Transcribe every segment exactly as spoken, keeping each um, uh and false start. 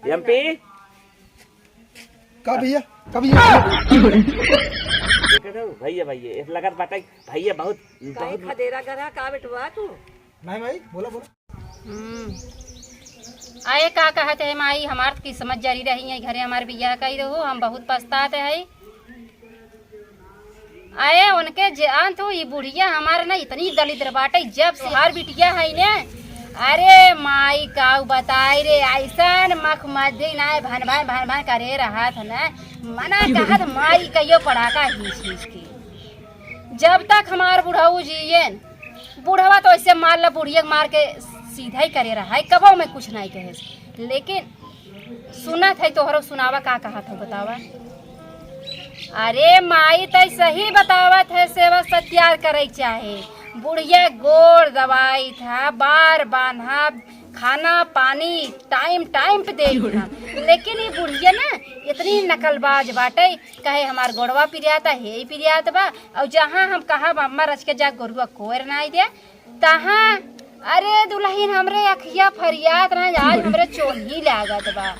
एमपी। का भैया? का भैया? देखत हो भैया, भैया, इस लगत बाटे भैया बहुत, काहे बहुत खदेरा गधा का बेटवा तू? नहीं माई, बोला, बोला। हम्म। आए का कहत है माई, हमार त किस्मत जरी रही है, घरे हमार बियाह कई रहो, हम बहुत पछतात है। अरे उनके जान तू, ई बुढ़िया हमार ना इतनी दलिद्र बाटे, जब से हर बिटिया है ने, अरे माई काऊ बताई रे, ऐसन मखमदी ना भन भन भन भन करे रहत है ना, मना कहत माई कहियो पड़ाका हीच हीच के। जब तक हमार बुढ़ऊ जियन, बुढ़वा तो ऐसे मार ला, बुढ़िया के मार के सीधा ही करे रहा है, कबो में कुछ नहीं कहे। लेकिन सुनत है तोहरो सुनावा, का कहत हो बतावा। अरे माई तै सही बतावत है, सेवा सत्कार करे चाहे। बुढ़िया गोड़ दबाई था, बार बांधा, खाना पानी टाइम टाइम पे दे था। लेकिन ये बुढ़िया ना इतनी नकलबाज बाटे, कहे हमार गोड़वा पिरियात है, हे पिरियात बा, और जहाँ हम कहा अम्मा रच के जा गोरुआ कोर नाई दे, तहाँ, अरे दुल्हन, हमरे अखिया फरियात ना, आज हमरे चोन्ही लागत बा।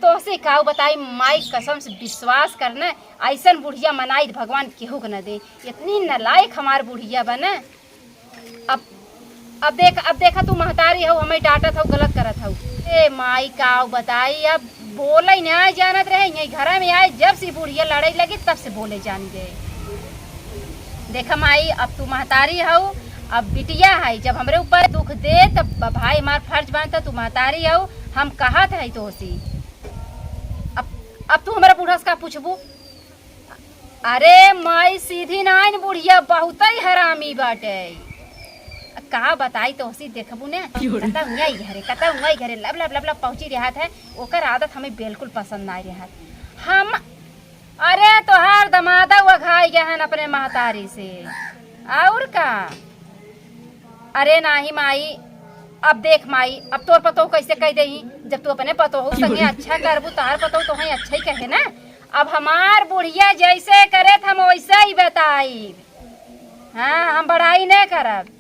तोहसे काऊ बताई माई, कसम से विश्वास करना, ऐसन बुढ़िया मनाई भगवान केहू के न दे। इतनी नालायक हमार बुढ़िया बा ना। अब, अब देख, अब देखा तू महतारी हऊ, हमें डांटत हऊ, गलत करत हऊ। ए माई काऊ बताई, अब बोले ना जानत रहे, यही घरा में आए, जब से बुढ़िया लड़े लगी तब से बोले जान गए। देखा माई, अब तू महतारी हऊ, अब बिटिया है, जब हमरे ऊपर दुख दे तब भाई हमार फर्ज बनता, तू महतारी हऊ, हम कहत है तोहसी। अब, अब तू हमरा बूढ़ा से का पूछबू? अरे माई सीधी नाइन बुढ़िया बहुतै हरामी बाटे। का बताई तोहसी देखबू ने, कतौ उंगई घरे, कतौ उंगई घरे, लब लब लब लब पहुँची रहत है। ओकर आदत हमें बिल्कुल पसंद नाई रहत। हम, अरे तोहार दमादा वघाई गए हैं अपने महतारी से, और का? अरे नाही माई, अब देख माई, अब तोर पतोह कैसे कह देही? जब तू अपने पतोह संगे अच्छा करबू, तोहार पतोह तोहे अच्छा ही कहे ना। अब हमार बुढ़िया जैसे करे त हम वैसे ही बताई। हाँ, हम बड़ाई नहीं करब।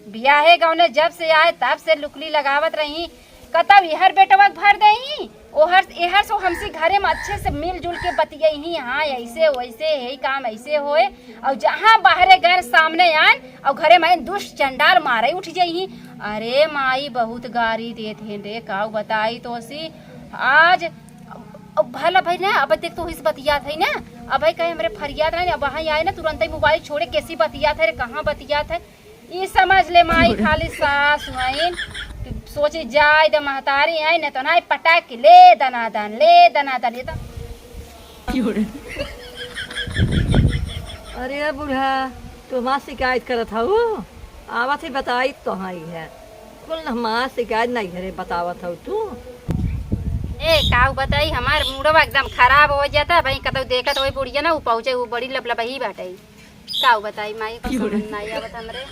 बियाहे गौने जब से आए तब से लुकली लगावत रही, कतब इहर बेटवा के भर देही, ओहर एहर सो हमसे घरे में अच्छे से मिलजुल के बतियही, हाँ ऐसे वैसे, यही काम ऐसे होए। और जहाँ बाहरे गए सामने आन और घरे में दुष्ट चंडाल मारे उठ जइही। अरे माई बहुत गारी देत हैं रे, काऊ बताई तोसी। आज अब भला भाई ना, अब देख तो इस बतियात है ना, अब भाई कहे हमरे फरियात ना, अब वहाँ आए ना तुरंत ही मोबाइल छोड़े, कैसी बतियात है रे, कहाँ बतियात है, ई समझ ले माई खाली सास हईन, सोचे जाए द महतारी है, न तो ना पटाक के ले दनादन, ले दनादन, ये तो अरे बूढ़ा, तू हमार शिकायत करत हऊ? आवत ही बताई तो हई है। कुल हमार शिकायत नहीं घरे बतावत हऊ तू। ए, काऊ बताई, हमार मूडवा एकदम खराब हो जाता है भाई। कतौ देखत होई बुढ़िया ना, ऊ पहुँचे, ऊ बड़ी लबलबही बाटे। काऊ बताई माई, कुछ समझ नहीं आवत हमरे।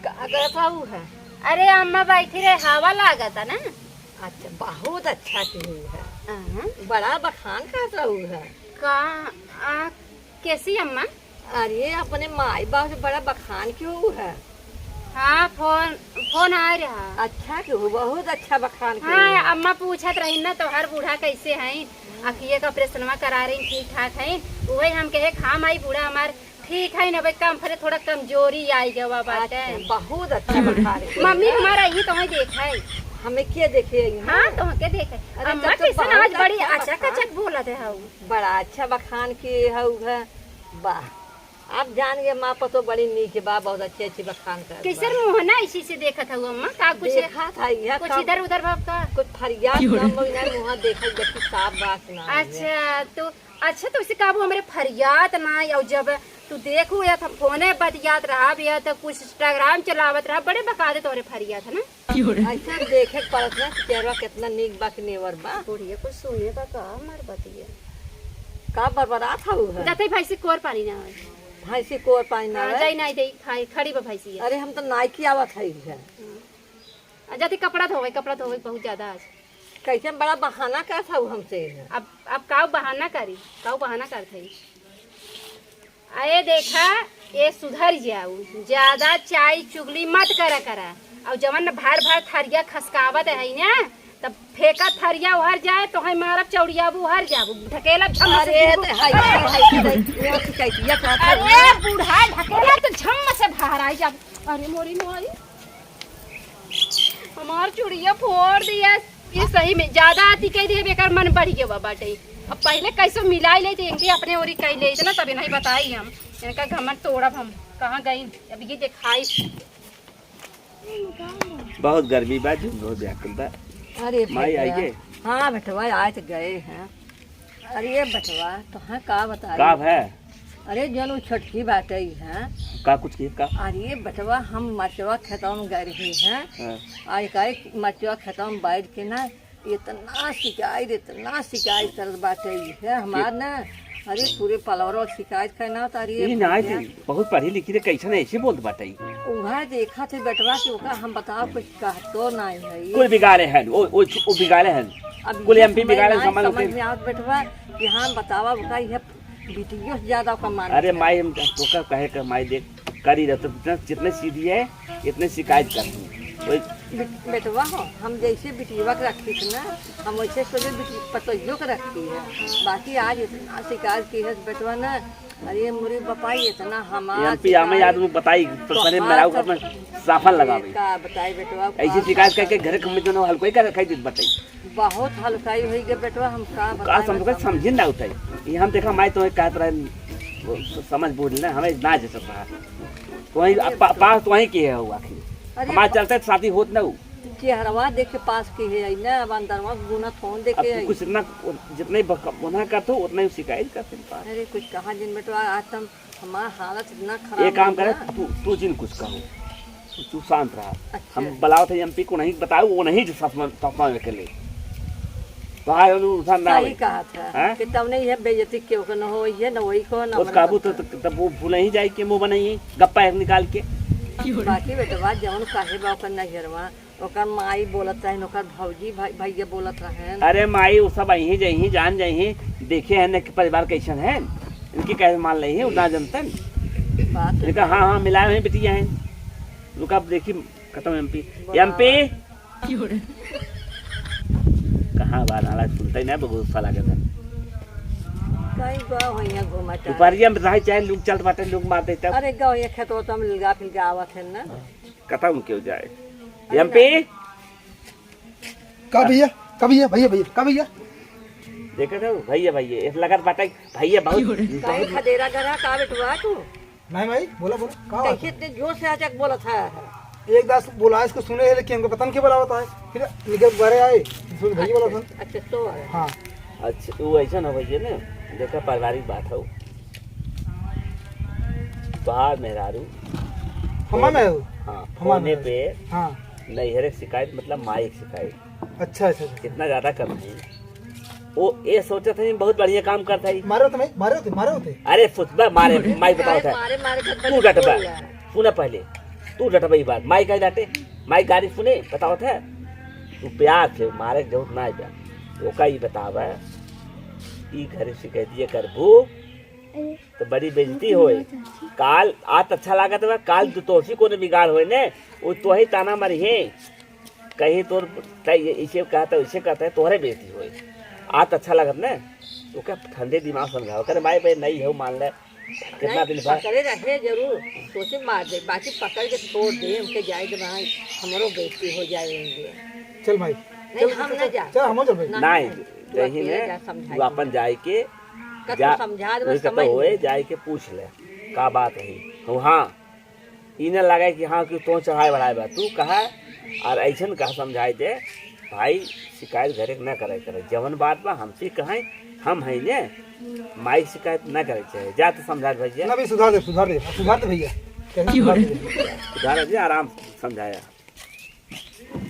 का करत हऊ है? अरे अम्मा बैठी रहे, हवा लागत है ना। अच्छा, बहुत अच्छा की हुई है। हाँ। बड़ा बखान करत हऊ है। का, आ, कैसी अम्मा? अरे, अपने माई बाप से बड़ा बखान क्यों है? हाँ, फोन, फोन आ रहा। अच्छा क्यों, बहुत अच्छा बखान क्यों हाँ, है? अम्मा पूछत रही ना, तोहार बूढ़ा कैसे हैं? अखिए का ऑपरेशनवा करा रही, ठीक ठाक हैं? वही हम कहे, हाँ माई, बूढ़ा हमार ठीक है ना, भाई, काम फरे थोड़ा कमजोरी आई गवा बाटे। अच्छा, बहुत अच्छा बखान क्यों मम्मी है? हमारा यही तो है, देख है। हमें के देखे है? हाँ, तो के देखे। अरे, अम्मा तब तो कैसे बहुत आज बड़ी अच्छा अचक बखान। अचक बोलत है हऊ। बड़ा अच्छा बखान किए हऊ है। वाह, आप जान गए माँ पतो बड़ी नीक बा, बहुत अच्छे अच्छे बखान कर कैसे बा। मुँह ना इसी से देखत हऊ अम्मा, का कुछ देखा था यह कुछ काम, इधर उधर भाव का? कुछ फरियाद काम हो ना, मुँह देखत देखी साफ बात ना है। अच्छा, तो, अच्छा, तो इसे काबू हमरे फरियाद ना, और जब तू देखू या तो फोने बतियात रहा भी है, तो कुछ Instagram चलावत रहा, बड़े बका दे तोरे फरियाद है ना। ऐसे देखे के पड़त ना कि चेहरा कितना नीक बा कि नेवर बा। बुढ़िया कुछ सुने बा का हमार बतिया? का बरबरात हऊ है? जाते भैंसी कोर पानी ना आवे। भैंसी कोर पानी ना हाँ, आवे? जाई नहीं दे, खाई, खड़ी बा भैंसी। अरे हम तो नाई की आवत है इधर। हाँ। आ जाते कपड़ा धोवे, कपड़ा धोवे बहुत ज्यादा आज। कैसे बड़ा बहाना करत हऊ हमसे? अब, अब काऊ बहाना करी? काऊ बहाना करत है? अरे देखा, ये सुधर जाऊ, ज्यादा चाई चुगली मत करा करा। अउर जवन न भार भार थरिया खसकावत है ना, तब फेंका थरिया उहर जाए, तोहइ मारब चौड़ियाबू उहर जाबू, ढकेला झम से अरे, गिरबू। ते हाय, हाय, हाय, हाय, ये शिकायत, ये कहत है। अरे बूढ़ा, ढकेला तो झम से बाहर आई जाबू। अरे मोरी मोरी, हमार चूड़िया फोड़ दिया। ये सही में ज्यादा आती कह दिए, बेकार मन बढ़ गया बा बाटे। अब पहले कैसे मिलाई लेते, इनके अपने ओरी कह लेते ना, तब नहीं बताई हम। इनका घमंड तोड़ब हम, कहाँ गई, अब ये दिखाई। बहुत गर्मी बा, झुंड बहुत व्याकुल बा। अरे माई, बेटवा। आइए। हाँ बेटवा, आए तो गए हैं। अरे ये बेटवा, तो हाँ का बताई? का है? अरे जौन उ छोटकी बाटे ही है। का कुछ की का? अरे बेटवा, हम मचवा खेतवा में गए रही हैं। हाँ। आ एकाएक मचवा खेतवा में बैठ के ना इतना शिकायत, इतना शिकायत करत बाटे ई है हमार के ना। अरे पूरे पलवरो शिकायत करना तो अरे ई ना भैया। थी, बहुत पढ़ी लिखी रे, कैसन ऐसे बोलत बाटे ई? उहा देखा थे बेटवा कि ओका हम बताओ कुछ कहतो नहीं है ई। कुल बिगाड़े हैं, ओ, ओ, ओ बिगाड़े हैं। अब कुल ये एमपी समझ बिगाड़े, नहीं, समझ समझ के। में आवत बेटवा कि हाँ बतावा ओका यह बिटियो से ज्यादा ओका मान अरे है। माई, हम ओका कहे का माई देख, करी रह, तो जितना, जितने सीधी है, इतने शिकायत कर तू। वही बे-, बेटवा हो, हम जैसे बिटिया के रखी थी ना, हम वैसे सोचे बिटी-, पतोहियो के रखी है। बाकी आज इतना शिकायत की है बेटवा ना, अरे मोरी बपाई इतना हमार एमपी आमे शिकायत याद में बताई, तो पहले तो मेरा हाथ ऊपर में साफन लगावे। का बताई बेटवा, ऐसी का शिकायत करके बताई? घरे के हम दोनों हल्को ही कर रखाई दीत बताई। बहुत हल्काई होई गे बेटवा, हम का का बताई समझ, बेटवा? समझिन ना उठाई। ये हम देखा माई तो कहत रहे, वो स-, समझ बूझ ले, हमें ना जैसे कहा। तो वहीं अरे पा-, बेटवा। पास तो वहीं की है वो आखिर। अरे हमारे बा-, चलते शादी होत ना हो। चेहरवा देख के पास की है, आई ना, अब अंदरवा गुना थोन देख अब के तू आई। कुछ इतना, जितना ही बक-, गुनाह करते हो, उतना ही शिकायत करते हैं पास। अरे कुछ कहा जिन बेटवा, आज तुम हमार हालत इतना खराब एक काम हो करे, गया। तू, तू जिन कुछ कहो, तू, तू शांत रहा। अच्छा। हम बुलाओ थे एमपी को, नहीं बताओ, वो नहीं जो ससमा, ससमा में के ले। तो आए उन्हें उठा ना सही होई। कहा था हैं? कि तब नहीं है बेइज्जती क्यों को न हो, ये न वही को न उस मन काबू तो, करता। तो, तब वो भूल ही जाए कि मुंह बनाइए, गप्पा एक निकाल के। बाकी बेटवा जौन काहे बा ओकर नैहरवा, ओकर माई बोलत रहन, ओकर भौजी भाई, भैया बोलत रहन। अरे माई, वो सब अहीं जहीं, जान जहीं, देखे हैं न कि परिवार कैसन है, इनकी कैसे मान लही है, उतना जनतन। बात तो देखा, हाँ, हाँ, मिलाए हैं बिटिया हैं। रुका, अब देखी, खत्म एमपी। बोला। एमपी। कहाँ बा नाला, सुनते ही ना, बहुत गुस्सा लगे था। कहीं गवा हो यहाँ घूमा टहल। दोपहरिया में रहे, चाहे लोग चलत बाटे, लोग मार देता। अरे गवा यहाँ खेतवा तो हम लगा फिर के आवत है ना। हाँ। कतहूँ क्यों जाए। अरे एमपी? का भैया? का भैया? भैया, भैया, का भैया? देखत हो? भैया, भैया, ऐसे लगत बाटे, भैया बहुत, काहे बहुत खदेरा गरा का बेटवा तू? नहीं भाई, बोला, बोला, का बात कैसे है? इतने जोर से अचानक बोलत है? एक दास बोला, इसको सुने है, लेकिन हमको पता नहीं क्या बोला होता है। फिर निकल के घरे आए, सुन भैया बोला अच्छा, था। अच्छा, तो आए। हाँ। अच्छा, वो ऐसा ना भैया ना, देखा पारिवारिक बात हो। तोहार मेहरारू। हमार मेहरारू? हाँ, हमार फोने मेहरारू। पे हाँ। नैहरे के शिकायत, मतलब माई के शिकायत। अच्छा, अच्छा, अच्छा। इतना ज्यादा कम नहीं। वो ये सोचत है, बहुत बढ़िया काम करता है। मारे होते, मारे होते, मारे होते। अरे, सोचबा, मारे, माई बताओ अरे, था। मारे, मारे के तू डटबा। बोल यार। सुना पहले, तू डटबा ई बात। माई का डांटे, माई गारी सुने, बताओ था। तू प्यार से मारे के जरूरत ना है। ओका ई बतावा, ई घरे शिकायत ये करबू, तो बड़ी बेइज्जती होए। काल आज अच्छा लागत बा, काल तू तोसी कोनो बिगाड़ होए ने, वो तोही ताना मारी है। कहीं तोर तै ये इसे कहता है, उसे कहता है, तोहरे बेइज्जती होए। आज अच्छा लागत ने, ओके ठंडे दिमाग समझाओ। करे माई बहन नहीं हो, मान ले, कितना नहीं, दिन बाद पकड़े रहे जरूर, सोचे मार दे, बाकी पकड़ के छोड़ दे, हमके जाए दे भाई, हमरो बेइज्जती हो जाए। चल भाई, नहीं, चल, हम चल, ना चल, जा। चल, हम चल भाई। ना, नहीं, नहीं, तू यही अकेले ने, जा, समझाई तू अपन दे। जाए के, का तू जा, समझा दे, वही कहता समझ होए, ले। जाए के पूछ ले, का बात है। तो हाँ, ई न लगे कि हाँ, कि तो चढ़ाए बढ़ाए बा। तू कहा, और ऐसन कहा समझाए दे, भाई, शिकायत घरे के ना करे, करे। जवन बात बा, हमसे कहें, हम हैं ने, माई शिकायत ना करे चाहे। जा तो समझा दे भैया। ना भाई, सुधार दे, सुधार दे, सुधार दे भैया। कैसे सुधार दे? सुधार दे, आराम से समझाया।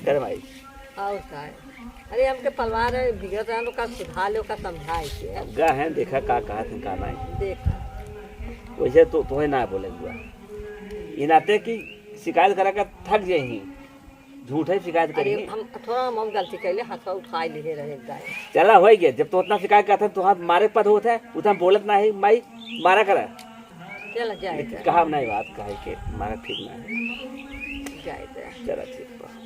कर भाई। और का है? अरे, हमके परिवार है, बिगड़त रहन, ओका सुधार ले, ओका समझाए के। अब गा हैं, देखा का कहत हैं, का नहीं। देखा। वैसे तो तोहे ना बोले हुआ। ई नाते कि शिकायत करा के थक जाही, झूठे शिकायत अरे, करी। हम थोड़ा हम, हम गलती कैले, हाथवा उठाए लिए रहे गाय। चला, हो गया। जब तो उतना शिकायत करते हैं, तो हाथ मारे पद होता है, उतना बोलत ना है, माई मारा करा। चला जाए लेकिन जा। कहा नहीं बात, कहे के मारा ठीक ना है। जाए दे। चला ठीक बा।